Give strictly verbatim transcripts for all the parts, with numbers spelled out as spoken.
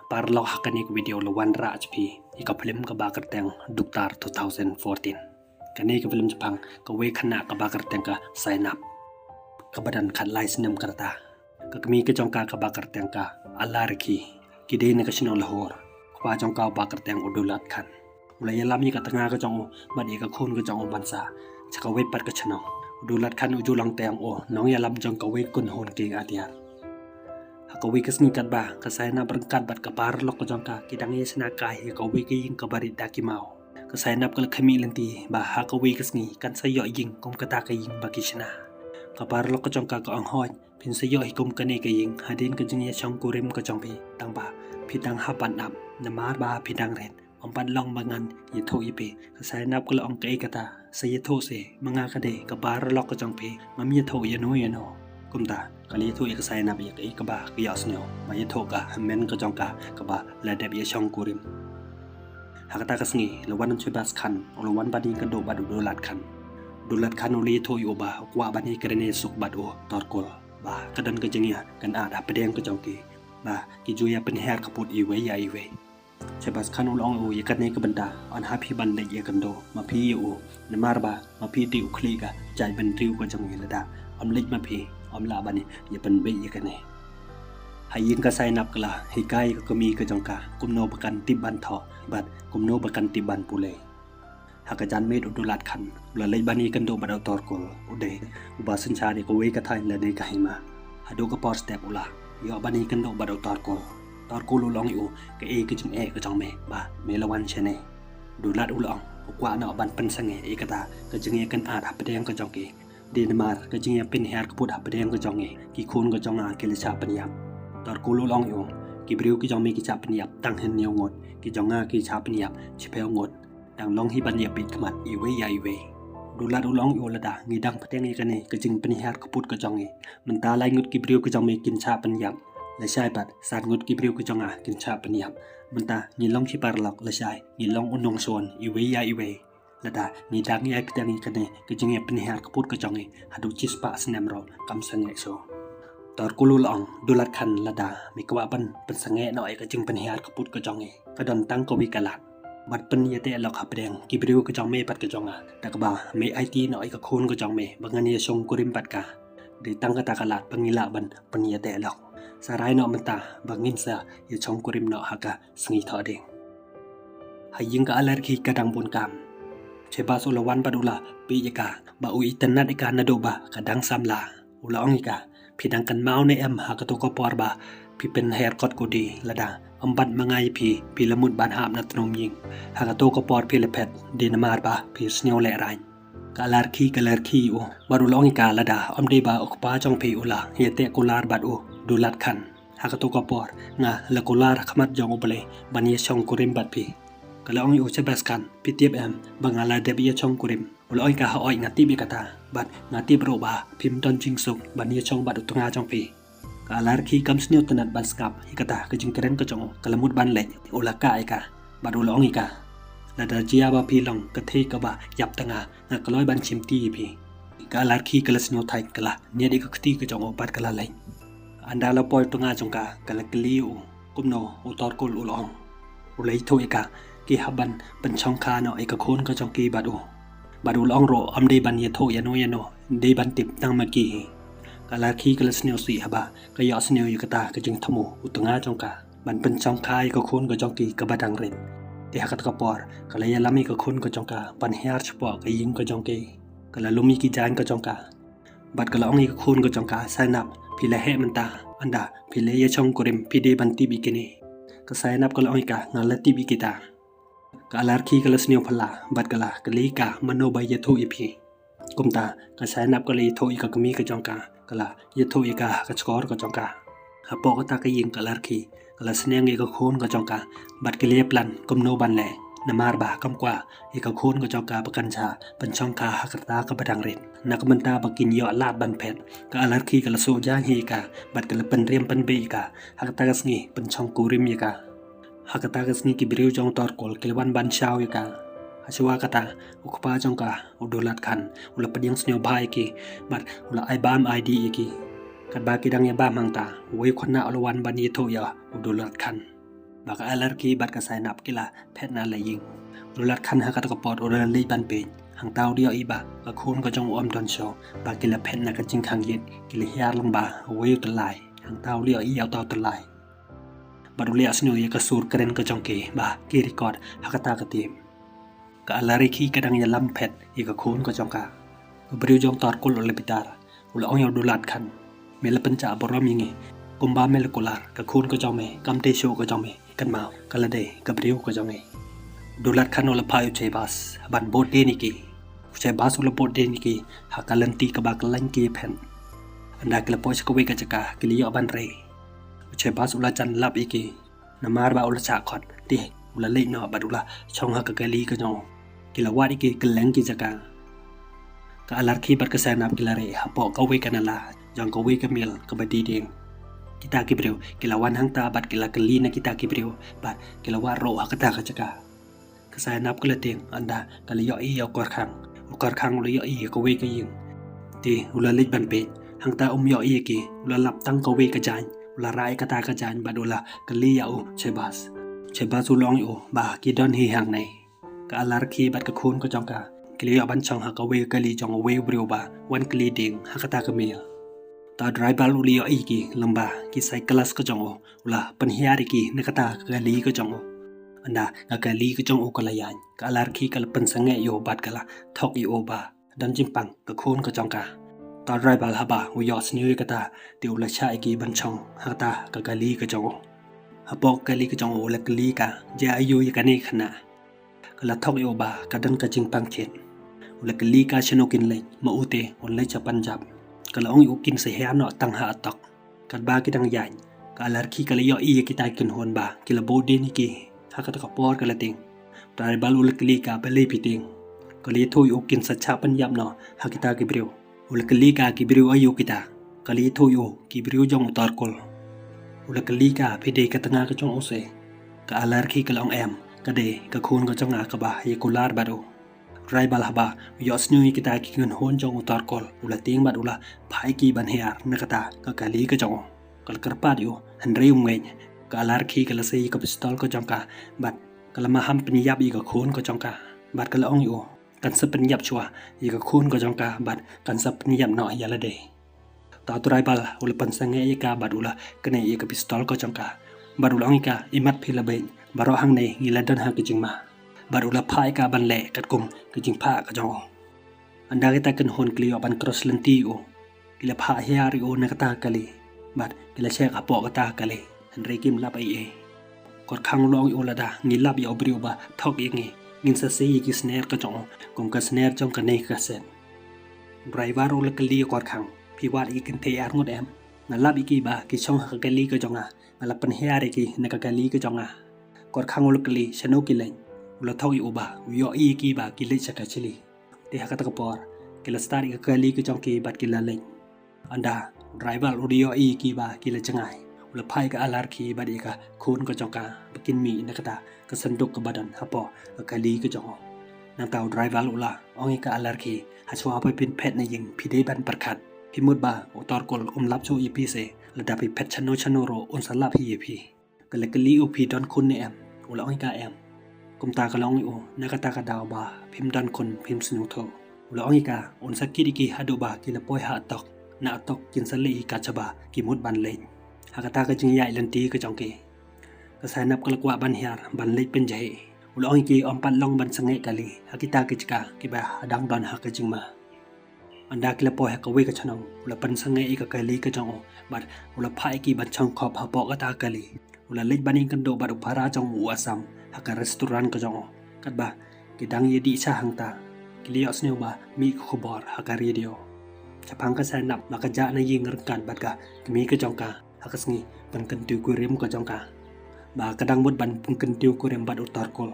Paralok, ha kane ka video la wanrah ïa phi ïa ka film kaba kyrteng Doctor two thousand fourteen. Kane ka film shaphang kawei ka khynnah kaba kyrteng ka Sainap, kaba don khatlai snem ka rta. Ka kmie ka jong ka kaba kyrteng ka Alarki, ki dei na ka shnong Lahore. U kpa jong ka uba kyrteng u Daulat Khan u la ïalam ïa ka tnga ka jong u bad ïa ka khun ka jong u ban sah sha kawei pat ka shnong. U Daulat Khan u ju long tang u nongïalam jong kawei ka kynhun kieng atiar. Ha kawei ka sngi katba ka Sainap ryngkat bad ka paralok ka jong ka ki dang ïashna kai ha kawei ka ïing kaba rit da ki maw, ka Sainap ka la khmih lynti ba ha kawei ka sngi kan sa ïoh ïing kum kata ka ïing ba ki shna. Ka paralok ka jong ka ka ong, hooid, phin sa ïoh hi kum kane ka ïing hadien ka jingïashongkurim ka jong phi, tangba phi dang hap ban ap namar ba phi dang rit. Ym pat long ba ngan ïathuh ïa phi. Ka Sainap ka la ong, kaei kata, sa ïathuh seh, ma nga ka dei ka paralok ka jong phi, ngam ïathuh ïano ïano. Kumta ka la ïathuh ïa ka Sainap ïa kaei kaba ka ïohsngew, ba ïathuh ka hynmen ka jong ka kaba la dep ïashongkurim. Ha kata ka sngi la wan u Shehbaz Khan, u la wan ban ïakynduh bad u Daulat Khan. U Daulat Khan u la ïathuh ïa u ba u kwah ban ïakren suk bad u Torkul, ba ka don ka jingïakynad hapdeng ka jong ki, ba ki ju ïa pynhiar kput iwei ïa iwei. Shehbaz Khan u la ong ïa u, ïa kane ka bynta yn hap hi ban leit ïakynduh ma phi ïa u, namar ba ma phi te u khlieh ka jaitbynriew ka jong ngi, lada ym leit ma phi ym lah ban ïa pynbeit ïa kane. Ha ïing ka Sainap ka la hikai ïa ka kmie ka jong ka kumno ba kan tip ban thoh bad kumno ba kan tip ban pule. Ha ka janmiet u Daulat Khan u la leit ban ïakynduh bad u Torkul, u dei uba synshar ïa kawei ka thaiñ lane ka hima. Haduh ka por step u la ïoh ban ïakynduh bad u Torkul. Torkul u la ong ïa u, kaei ka jingeh ka jong me ba me la wan shane? U Daulat u la ong u kwah noh ban pynsangeh ïa kata ka jingïakynad hapdeng ka jong ki. Dei namar ka jingïapynhiar kput hapdeng ka jong ngi, ki khun ka jong nga ki la shah pynïap. Torkul u la ong ïa u, ki briew ki jong me ki shah pynïap tang hynñiew ngut, ki jong nga ki shah pynïap shiphew ngut. Dang long hi ban ïapeit khmat iwei ïa iwei. U Daulat u la ong ïa u, lada ngi dang bteng ïa kane ka jingpynhiar kput ka jong ngi, mynta lai ngut ki briew ki jong me kin shah pynïap, lashai pat san ngut ki briew ki jong nga kin shah pynïap. Mynta ngi long shi paralok, lashai ngi long u nongshun iwei ïa iwei. Lada ngi dang ïai bteng ïa kane ka jingïapynhiar kput ka jong ngi haduh shispah snem ruh kam sangeh shuh. Torkul u la ong, Daulat Khan, lada me kwah ban pynsangeh noh ïa ka jingpynhiar kput ka jong ngi, ka don tang kawei ka lad. Bad pynïateh lok hapdeng ki briew ka jong me bad ka jong nga, da kaba me aiti noh ïa ka khun ka jong me ba ngan ïashongkurim bad ka. Dei tang kata ka lad ba ngi lah ban pynïateh lok. Sa rai noh mynta ba ngin sa ïashongkurim noh ha ka sngi Thohdieng. Ha ïing ka Alarki ka dang bun kam. Shehbaz u la wan bad u la peit ïa ka ba u itynnad ïa ka naduh ba ka dang samla. U la ong ïa ka, phi dang kynmaw ne em ha kato ka por ba phi pynher kot kudi, lada ym bat ma nga ïa phi, phi la mut ban hap na tnum ïing. Ha kato ka por phi la phet, dei namar ba phi sngewlehraiñ. Ka Alarki ka la rkhie ïa u bad u la ong ïa ka, lada ym dei ba u kpa jong phi u la ïateh kular bad u Daulat Khan, ha kato ka por nga la kular ha khmat jong U Blei ban ïashongkurim bad phi. Ka la ong ïa u, Shehbaz Khan, phi tip em ba nga la dep ïashongkurim? U la ong ïa ka, hooid, nga tip ïa kata, bad nga tip ruh ba phim don jingsuk ban ïashong bad u tnga jong phi. Ka Alarki kam sngewtynnad ban sngap ïa kata ka jingkren ka jong u, ka la mut ban leit, u la kah ïa ka bad u la ong ïa ka, lada jia ba phi long ka thei kaba ïap tnga, nga kloi ban shimti ïa phi. Ka Alarki ka la sngewthait, ka la niad ïa ka kti ka jong u bad ka la leit. Ynda la poi u tnga jong ka, ka la kylli ïa u kumno u Torkul u la ong. U la ïathuh ïa ka, ki hap ban pynshongkha noh ïa ka khun ka jong ki bad u. Bad u la ong ruh ym dei ban ïathuh ïano ïano, dei ban tip tang ma ki hi. Ka Alarki ka la sngewsih haba ka ïohsngew ïa kata ka jingthmu u tnga jong ka ban pynshongkha ïa ka khun ka jong ki kaba dang rit. Te ha kata ka por ka la ïalam ïa ka khun ka jong ka ban hiar shapoh ka ïing ka jong ki. Ka la lum ïa ki jaiñ ka jong ka bad ka la ong ïa ka khun ka jong ka, Sainap, phi la heh mynta, ynda phi la ïashongkurim phi dei ban tip ïa kine. Ka Sainap ka la ong ïa ka, nga la tip ïa kita. Ka Alarki ka la sngewphylla bad ka la kylli ïa ka, mano ba ïathuh ïa phi? Kumta ka Sainap ka la ïathuh ïa ka kmie ka jong ka, ka la ïathuh ïa ka ha ka shkor ka jong ka. Hapoh kata ka ïing ka Alarki ka la sneng ïa ka khun ka jong ka bad ka la ïaplan kumno ban leh, namar ba kam kwah ïa ka khun ka jong ka ba kan shah pynshongkha ha ka rta kaba dang rit. Na ka bynta ba kin ïoh lad ban phet, ka Alarki ka la suh jaiñ hi ïa ka bad ka la pynriam pynbeit ïa ka. Ha kata ka sngi pynshongkurim ïa ka. Ha kata ka sngi ki briew jong u Torkul ki la wan ban shaw ïa ka. Hashwa kata u kpa jong ka u Daulat Khan u la pdiang sngewbha ïa ki bad u la ai bam ai dih ïa ki. Katba ki dang ïa bam hangta, uwei u khynnah u la wan ban ïathuh ïa u Daulat Khan. Ba ka Alarki bad ka Sainap ki la phet na la ïing. U Dulat Khan ha kata ka por u la leit ban peit, hangta u da ïohi ba ka khun ka jong u ym don shuh, ba ki la phet na ka jingkhang ïit, ki la hiar lang ba uwei u tyllai. Hangta u la ïohi ïa uta u tyllai. Bad u la ïohsngew ïa ka sur kren ka jong ki ba ki record ha kata ka tape. Ka Alarki ka dang ïalam phet ïa ka khun ka jong ka. Ka briew jong Torkul u la bitar, u la ong ïa u Dulat Khan, me la pynjah burom ïa ngi, kumba me la kular, ka khun ka jong me kam dei shuh ka jong me, kynmaw ka la dei ka briew ka jong ngi. U Dulat Khan u la phah ïa u Chaibas ban bud dien ïa ki. U Chaibas u la bud dien ïa ki ha ka lynti kaba kyllaiñ ki phet. Ynda ki la poi sha kawei ka jaka ki la ïoh ban rei. U Chaibas u la jan lap ïa ki namar ba u la shah khot, te u la leit noh bad u la shong ha ka kali ka jong u. Ki la wad ïa ki kylleng ki jaka. Ka Alarki bad ka Sainap ki la rei hapoh kawei ka nala jong kawei ka mill kaba dih dieng. Kita ki briew ki la wan hangta bad ki la kylli na kita ki briew bad ki la wad ruh ha kata ka jaka. Ka Sainap ka la tieng, ynda ka la ïohi ïa u Korkhang. U Korkhang u la ïohi ïa kawei ka ïing. Te u la leit ban peit, hangta um ïohi ïa ki, u la lap tang kawei ka jaiñ. U la rah ïa kata ka jaiñ bad u la kylli ïa u Chaibas. Chaibas u la ong ïa u ba ki don hi hangne. Ka Alarki bad ka khun ka jong ka ki la ïoh ban shong ha kawei ka kali jong uwei u briew ba wan kylli dieng ha kata ka mill. Uta u driver u la ïohi ïa ki lyngba ki side glass ka jong u, u la pynhiar ïa ki na kata ka kali ka jong u. Ynda ka kali ka jong u ka la ïaid, ka Alarki ka la pynsangeh ïa u bad ka la thok ïa u ba don jingpang ka khun ka jong ka. Uta u driver haba u ïohsngew ïa kata, te u la shah ïa ki ban shong ha kata ka kali ka jong u. Hapoh ka kali ka jong u u la kylli ka, jia aïu ïa kane ka khynnah. Ka la thok ïa u ba ka don ka jingpang thied. U la kylli ka shano kin leit, ma u te un leit sha Punjab. Ka la ong ïa u kin sa hiar noh tang ha Attock. Katba ki dang ïaid, ka Alarki ka la ïohi ïa kita ki kynhun ba ki la bud dien ïa ki. Ha kata ka por ka la tieng. Driver u la kylli ka balei phi tieng. Ka la ïathuh ïa u kin sa shah pynïap noh ha kita ki briew. U la kylli ka ki briew aïu kita. Ka la ïathuh ïa u ki briew jong u Torkul. U la kylli ka phi dei ka tnga ka jong u se. Ka Alarki ka la ong em, ka dei ka khun ka jong nga kaba ïa kular bad u. Driver haba u ïohsngew ïa kita ki kynhun jong u Torkul, u la tieng bad u la phah ïa ki ban hiar na kata ka kali ka jong u. Ka la kyrpad ïa u, hynrei um ngeit. Ka Alarki ka la sei ïa ka pistol ka jong ka bad ka la maham pynïap ïa ka khun ka jong ka. Bad ka la ong ïa u, kan sa pynïap shuwa ïa ka khun ka jong ka bad kan sa pynïap noh ïa lade. Uta u driver u la pynsangeh ïa ka bad u la knieh ïa ka pistol ka jong ka. Bad u la ong ïa ka, imat phi la beit, baroh hangne ngi la don ha ka jingma. Bad u la phah ïa ka ban leh katkum ka jingphah ka jong u. Ynda kita ki kynhun ki la ïoh ban cross lynti ïa u, ki la phah hiar ïa u na kata ka kali. Bad ki la shek hapoh kata ka kali. Hynrei kim lap ei ei. Korkhang u la ong ïa u, lada ngi lap ïa u briew ba thok ïa ngi, ngin sa sei ïa ki sner ka jong u kum ka sner jong kane ka set. Driver u la kylli ïa Korkhang, phi wad ïa ki kynthei arngut em? Nga lap ïa ki ba ki shong ha ka kali ka jong nga, nga la pynhiar ïa ki na ka kali ka jong nga. Korkhang u la kylli shano ki leit. U la thok ïa u ba u ïohi ïa ki ba ki leit sha Kachili. Te ha kata ka por ki la start ïa ka kali ka jong ki bad ki la leit. Ynda u driver u da ïohi ïa ki ba ki la jngai, u la phah ïa ka Alarki bad ïa ka khun ka jong ka ba kin mih na kata ka sanduk kaba don hapoh ka kali ka jong u. Nangta u driver u la ong ïa ka Alarki, hashwa ba phin phet na ïing phi dei ban pyrkhat. Phi mut ba u Torkul um lap shuh ïa phi se, lada phi phet shano shano ruh un sa lap hi ïa phi. Ka la kylli u, phi don khun ne em? U la ong ïa ka em. Kumta ka la ong ïa u, na kata ka daw ba phim don khun phim sngewthuh. U la ong ïa ka, un sa kit ïa ki haduh ba ki la poi ha Attock. Na Attock kin sa leh ïa ka shaba ki mut ban leit. Ha kata ka jingïaid lynti ka jong ki, ka Sainap ka la kwah ban hiar ban leit pynjaheh. U la ong ïa ki, ym pat long ban sangeh kali ha kita ki jaka kiba dang don ha ka jingma. Ynda ki la poi ha kawei ka chnong, u la pynsangeh ïa ka kali ka jong u bad u la phah ïa ki ban shong khop hapoh kata ka kali. U la leit ban ïakynduh bad u para jong u, u Assam, ha ka restaurant ka jong u. Katba ki dang ïadih sha hangta, ki la ïohsngew ba mih ka khubor ha ka radio. Shaphang ka Sainap ba ka jah na ïing ryngkat bad ka kmie ka jong ka ha ka sngi pynkynthiew kurim ka jong ka, ba ka dang mut ban pynkynthiew kurim bad u Torkul.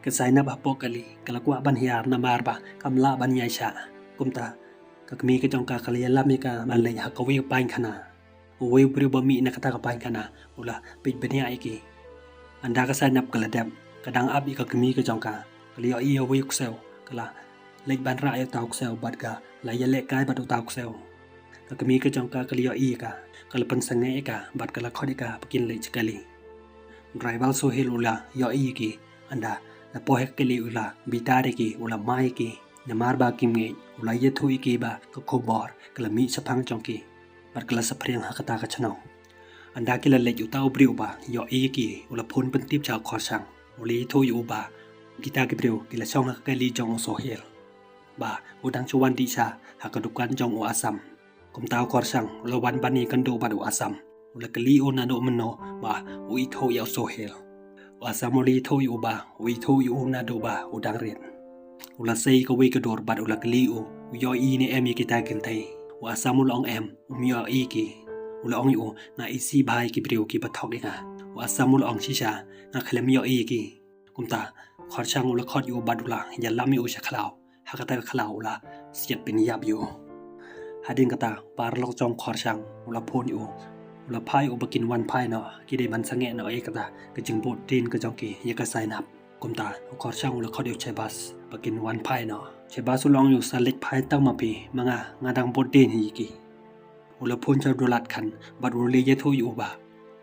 Ka Sainap hapoh kali ka la kwah ban hiar namar ba kam lah ban ïaishah. Kumta ka kmie ka jong ka ka la ïalam ïa ka ban leit ha kawei ka painkhana. Uwei u briew ba mih na kata ka painkhana u la peit bniah ïa ki. Ynda ka Sainap ka la dep, ka dang ap ïa ka kmie ka jong ka, ka la ïohi ïa uwei u ksew, ka la leit ban rah ïa uta u ksew bad ka la ïalehkai bad uta u ksew. Ka kmie ka jong ka ka la ïohi ïa ka, ka la pynsangeh ïa ka bad ka la khot ïa ka ba kin leit sha kali. Driver Sohel u la ïohi ïa ki, ynda la poi ha ka kali u la bitar ïa ki, u la mai ïa ki. Namar ba kim ngeit, u la ïathuh ïa ki ba ka khubor ka la mih shaphang jong ki bad ka la saphriang ha kata ka chnong. Ynda ki la leit, uta u briew uba ïohi ïa ki u la phone pyntip sha u Khorshang, u la ïathuh ïa u ba kita ki briew ki la shong ha ka kali jong u Sohel, ba u dang shu wan dih sha ha ka dukan jong u Asam. Kumta u Khorshang u la wan ban ïakynduh bad u Asam. U la kylli u naduh mynno ba u ithuh ïa u Sohel. U Asam u la ithuh ïa u ba u ithuh ïa u naduh ba u dang rit. U la sei kawei ka dur bad u la kylli u, u ïohi ne em ïa kita ki kynthei. U Asam u la ong em, um ïohi ïa ki. U la ong ïa u, nga isih bha ïa ki briew kiba thok ïa nga. U Asam u la ong shisha, nga khlem ïohi ïa ki. Kumta u Khorshang u la khot ïa u bad u la ïalam ïa u sha khlaw. Ha kata ka khlaw u la siat pynïap ïa u. Hadien kata u paralok jong u Khorshang u la phone ïa u, u la phah ïa u ba kin wan phai noh, ki dei ban sangeh noh ïa kata ka jingbud dien ka jong ki ïa ka Sainap. Kumta u Khorshang u la khot ïa u Chebas ba kin wan phai noh. Chebas u la ong ïa u, sa leit phai tang ma phi, ma nga nga dang bud dien hi ïa ki. U la phone sha u Dulat Khan bad u la ïathuh ïa u ba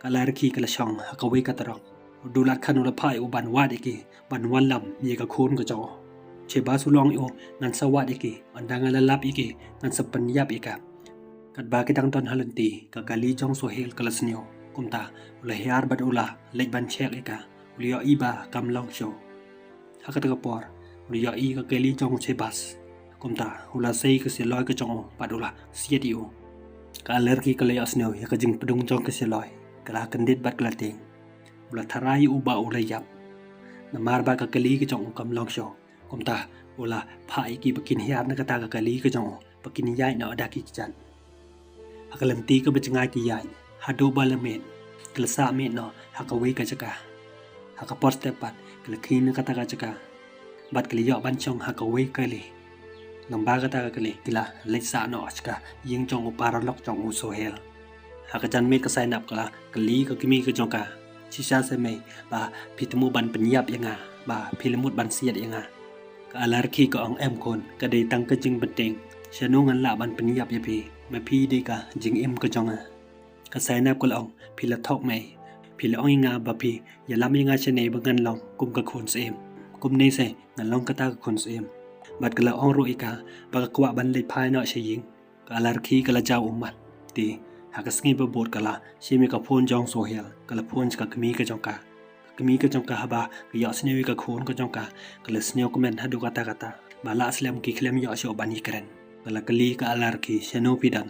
ka Alarki ka la shong ha kawei ka trok. U Dulat Khan u la phah ïa u ban wad ïa ki ban wallam ïa ka khun ka jong u. Chebas u la ong ïa u, ngan sa wad ïa ki, ynda nga la lap ïa ki ngan sa pynïap ïa ka. Katba ki dang don ha lynti, ka kali jong u Sohel ka la sniew. Kumta u la hiar bad u la leit ban check ïa ka. U la ïohi ba kam long shuh. Ha kata ka por u la ïohi ka kali jong u Chebas. Kumta u la sei ka sialoi ka jong u bad u la siat ïa u. Ka Alarki ka la ïohsngew ïa ka jingpdung jong ka sialoi, ka la kyndit bad ka la tieng. U la tharai ïa u ba u la ïap, namar ba ka kali ka jong u kam long shuh. Kumta u la phah ïa ki ba kin hiar na kata ka kali ka jong u ba kin ïaid noh da ki kjat. Ha ka lynti kaba jngai ki ïaid haduh ba la miet, ki la sah miet noh ha kawei ka jaka. Ha ka por step pat ki la khie na kata ka jaka bad ki la ïoh ban shong ha kawei ka kali. Lyngba kata ka kali ki la leit sah noh sha ka ïing jong u paralok jong u Sohel. Ha ka janmiet ka Sainap ka la kylli ka kmie ka jong ka, shisha se mei ba phi thmu ban pynïap ïa nga, ba phi la mut ban siat ïa nga? Ka Alarki ka ong, em khun, ka dei tang ka jingpyntip, shano ngan lah ban pynïap ïa phi, ma phi dei ka jingim ka jong nga. Ka Sainap ka la ong, phi la thok mei, phi la ong ïa nga ba phi ïalam ïa nga shane ba ngan long kum ka khun syiem. Kumne se ngan long kata ka khun syiem. Bad ka la ong ruh ïa ka ba ka kwah ban leit phai noh sha ïing. Ka Alarki ka la jaw ummat. Te ha ka sngi ba bud ka la shim ïa ka phone jong u Sohel, ka la phone sha ka kmie ka jong ka. Ka kmie ka jong ka haba ka ïohsngew ïa ka khun ka jong ka, ka la sngewkmen haduh katta katta ba lah slem ki khlem ïoh shuh ban ïakren. Ka la kylli ka Alarki, shano phi don?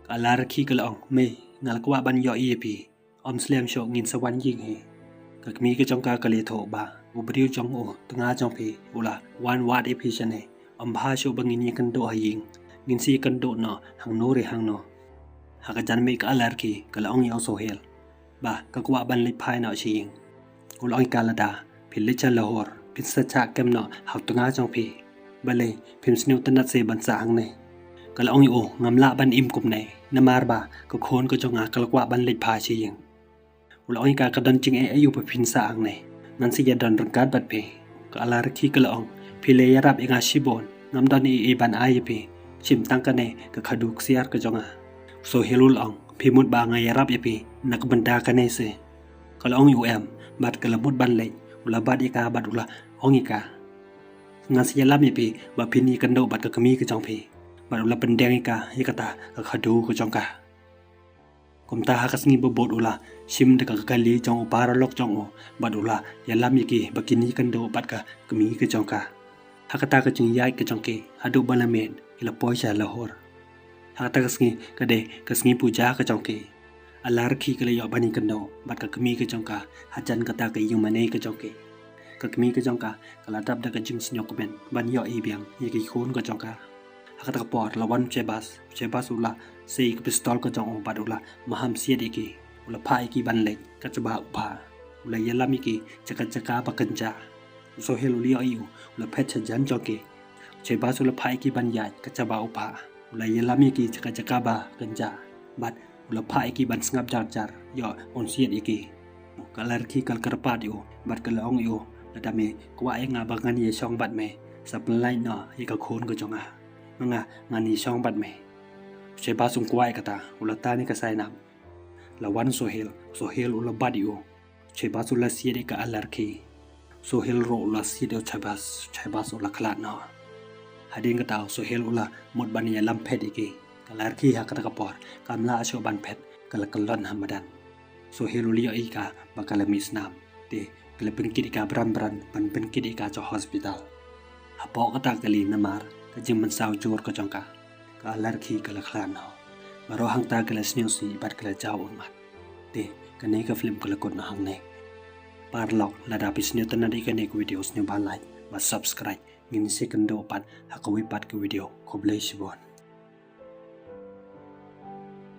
Ka Alarki ka la ong, mei, nga la kwah ban ïohi ïa phi. Ym slem shuh, ngin sa wan ïing hi. Ka kmie ka jong ka ka la ïathuh ba u briew jong u tnga jong phi u la wan wad ïa phi shane. Ym bha shuh ba ngin ïakynduh ha ïing, ngin sa ïakynduh noh hangno re hangno. Ha ka janmiet ka Alarki ka la ong ïa u Sohel ba ka kwah ban leit phai noh sha ïing. U la ong ïa ka, lada phi leit sha Lahore phin sa shah kem noh ha u tnga jong phi. Balei phim sngewtynnat se ban sah hangne? Ka la ong ïa u, ngam lah ban im kumne, namar ba ka khun ka jong nga ka la kwah ban leit phai sha ïing. U la ong ïa ka, ka don jingeh aïu ba phin sah hangne? Ngan sa ïadon ryngkat bad phi. Ka Alarki ka la ong, phi la ïarap ïa nga shibun, ngam don ei ei ban ai ïa phi, shim tang kane ka khadu ksiar ka jong nga. U Sohel u la ong, phi mut ba nga ïarap ïa phi na ka bynta kane se? Ka la ong ïa u, em, bad ka la mut ban leit. U la bat ïa ka bad u la ong ïa ka, ngan sa ïalam ïa phi ba phin ïakynduh bad ka kmie ka jong phi. Bad u la pyndeng ïa ka ïa kata ka khadu ka jong ka. Kumta ha ka sngi ba bud u la shim da ka kali jong u paralok jong u bad u la ïalam ïa ki ba kin ïakynduh bad ka kmie ka jong ka. Ha kata ka jingïaid ka jong ki haduh ba la miet ki la poi sha Lahore. Ha kata ka sngi ka dei ka sngi puja ka jong ki. Alarki ka la ïoh ban ïakynduh bad ka kmie ka jong ka hajan kata ka ïingmane ka jong ki. Ka kmie ka jong ka ka la dap da ka jingsngewkmen ban ïohi biang ïa ki khun ka jong ka. Ha kata ka por la wan u Chebas. U Chebas u la sei ka pistol ka jong u bad u la maham siat ïa ki. U la phah ïa ki ban leit katba u phah. U la ïalam ïa ki jaka jaka ba kynja. U Sohel u la ïohi u, u la phet shajan jong ki. U Chebas u la phah ïa ki ban ïaid katba u phah. U la ïalam ïa ki jaka jaka ba kynja bad u la phah ïa ki ban sngap jar jar, ïoh un siat ïa ki. Ka Alarki ka la kyrpad ïa u bad ka la ong ïa u, lada me kwah ïa nga ba ngan ïashong bad me, sa pynlait noh ïa ka khun ka jong nga. Ma nga ngan ïashong bad me. U Chebas um kwah ïa kata, u la tan ïa ka Sainap. La wan u Sohel. U Sohel u la bat ïa u. U Shahbaz u la siat ïa ka Alarki. Sohail ruh u la siat ïa u Shahbaz, Shahbaz u la khlad noh. Hadien kata u Sohail u la mut ban ïalam phet ïa ki. Ka Alarki ha kata ka por kam lah shuh ban phet, ka la kyllon ha madan. Sohail u la ïohi ïa ka ba ka la mih snam. Te ka la pynkit ïa ka bran bran ban pynkit ïa ka sha hospital. Hapoh kata ka kali namar ka jingmynsaw jur ka jong ka, ka Alarki ka la khlad noh. Baroh hangta ka la sngewsih bad ka la jaw ummat. Te kane ka film ka la kut noh hangne. Paralok, lada phi sngewtynnad ïa kane ka video, sngewbha like bad subscribe. Ngin sa ïakynduh pat ha kawei pat ka video. Khublei shibun.